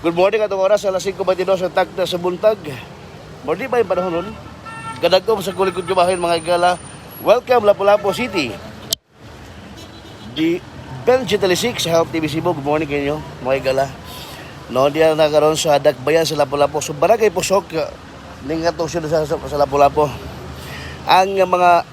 Good morning, atong oras alas 5:22 sa tagta sa buntag. Morning ba yung panahon nun? Kadagkom sa kulikod kumahin, mga higala. Welcome, Lapu-Lapu City. Di Benji Talisik sa Health TV Cebu. Good morning kinyo, mga higala. No, diyan na karon sa Dakbayan sa Lapu-Lapu. So barangay Pusok ning atong siyudad sa Lapu-Lapu. Ang mga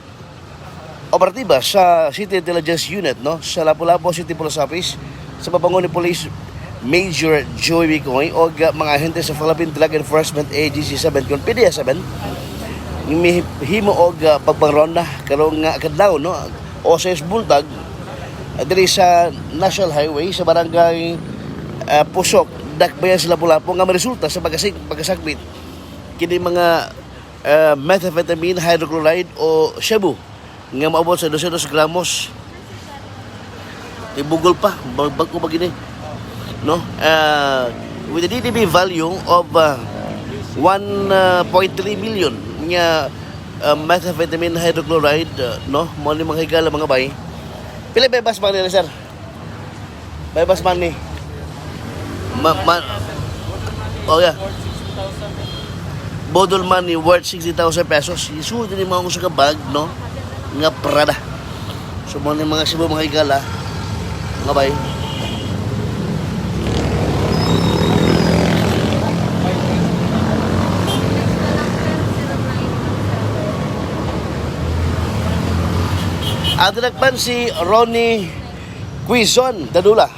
operatiba sa City Intelligence Unit, no, sa Lapu-Lapu City Police Office sa papangulo ni Police Major Joey Bicoy o mga ahente sa Philippine Drug Enforcement Agency 7 kon PDEA 7 himo og pagpangronda karong nga kadlaw, no, o sa buntag diri sa National Highway sa barangay Pusok, Dakbayan sa Lapu-Lapu nga maresulta sa pagkasakbit kini mga methamphetamine hydrochloride o shabu nga maabot sa 200 gramos. Tibugol pa bag-o pa gini, no, with a DDB value of 1.3 million nga methamphetamine hydrochloride, no, mo ni mga higala, mga bay. Pila ba bas man nila, sir? Bay bas man ni ma, ma oh yeah, bodol money worth 60,000 pesos. Isuod ni mga usa ka bag, no, nga Prada. So mo ni mga Cebu, mga higala, mga bay. At nagpan si Ronnie Quizon Dadula,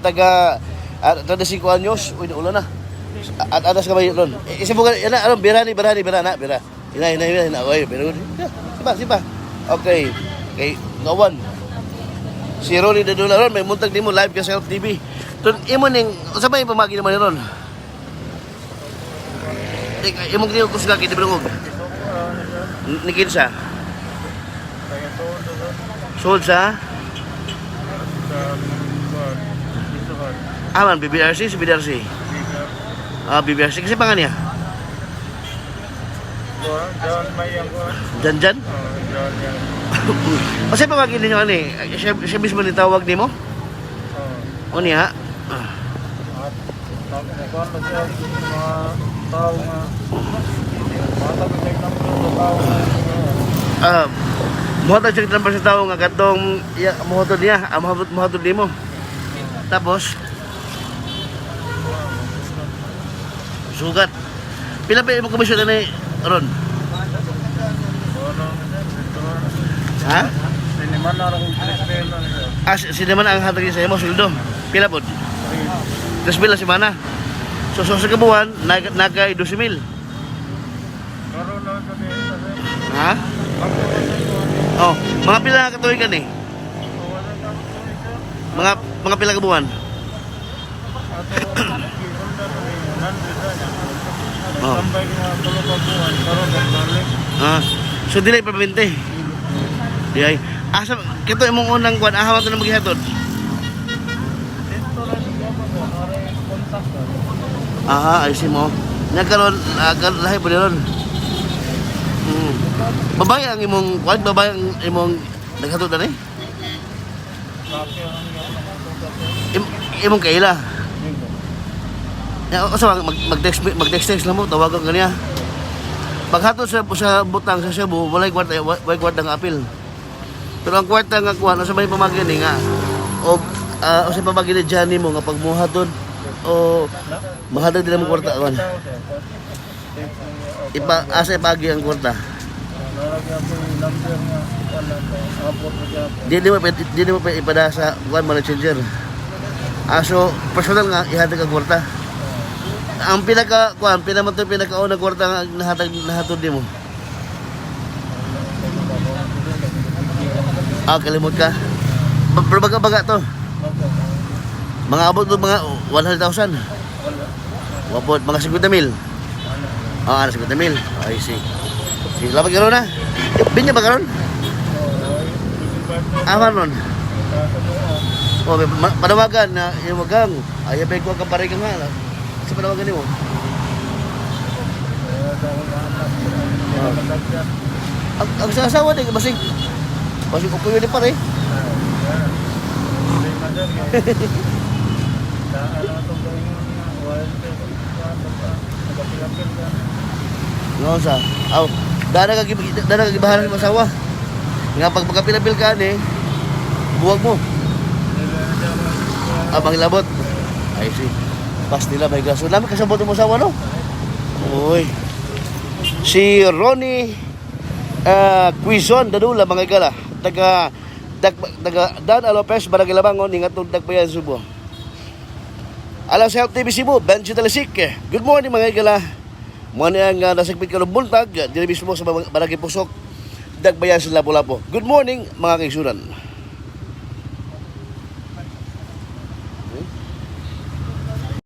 taga 35 anyos. Uy, naula na. At adas ka ba yun, Ron? Isa mo ka, yan na, ano, bira ni, bira ni, bira na, bira. Ina, ina, ina, ina, oy, bira. Yeah, sipa, sipa. Okay. Okay, ngawan. Si Ronnie Dadula, Ron, may muntag nimo live ka sa Health TV. Tun, imo ning, unsa ba yung pamagi naman ni Ron? Ika, imong kiniyo kusga kay Tibrungog. Ni kinsa? Sold sa? Ah, man, BBRC, si BBRC. Ah, BBRC. Kasi pangan niya? Jan Jan? Kasi pamagi ninyo ani, siya mismo nitawag nimo? O niya? Ah. Ah, muhatag siya kitang sa tao nga katong ya, muhatod niya, ah, muhatod nimo. Tapos sugat. Pila pa imong komisyon ani, Ron? Ha? Ah, sila man ang hatag sa imo sweldo. Pila pod? 3,000 la semana. So sa kabuan nagay 12,000. Ha? Oh, mga pila ka tuig ni? Mga pila ka buwan? Oh. Ah, so dili pa 20. Di ay. Asa kito imong unang kuan ahawa to na maghihatod? Aha, ayusin mo. Nagkaroon, lahi po ron. Babae ang imong kuan, babae ang imong naghatod ani? Imong kaila. Ya, usa mag text text lang mo, tawagan kaniya. Paghatod sa butang sa Cebu, walay kwarta, walay kwarta nga apil. Pero ang kwarta nga kuha sa may pamagi ni nga o usa pamagi ni Johnny mo nga pagmuhatod o mahatod din mo kwarta kuan. Ipa asa ipagi ang kwarta. Dili mo pa ipada sa kuan money changer. Aso personal nga ihatag ang kwarta. Ang pinaka kuan, pinaka pinakaunang kwarta nga nahatag nahatod nimo. Ah, kalimot ka. Pero baga-baga to. Mga abot to mga 100,000. Wapot, mga 50 mil. Ah, 50 mil. Ay, see. Sige, lapag karon na. Binya ba karon? Ah, karon. Oh, may panawagan na yung wagang. Ay, abay ko ang pare ka nga. Sa panawagan nimo. Ang sa asawa din basig ukuyo ni pare. No sa. Aw, dana ka gibaharan sa asawa. Nga pag magkapilapil ka ni, buwag mo. Ah, manghilabot. Ay si. Pas nila may gaso. Nami kasabot mo asawa, no? Uy. Si Ronnie Quizon Dadula, mga igala. Taga Dan Alopez, Barangay Labangon, ingatong Dagbayan, Subo. Alas Health TV Cebu, Benji Talisik. Good morning, mga igala. Mga niyang nasagpit ka ng buntag, diri mismo sa Barangay Pusok, Dagbayan sa Lapu-Lapu. Good morning, mga kaigsunan.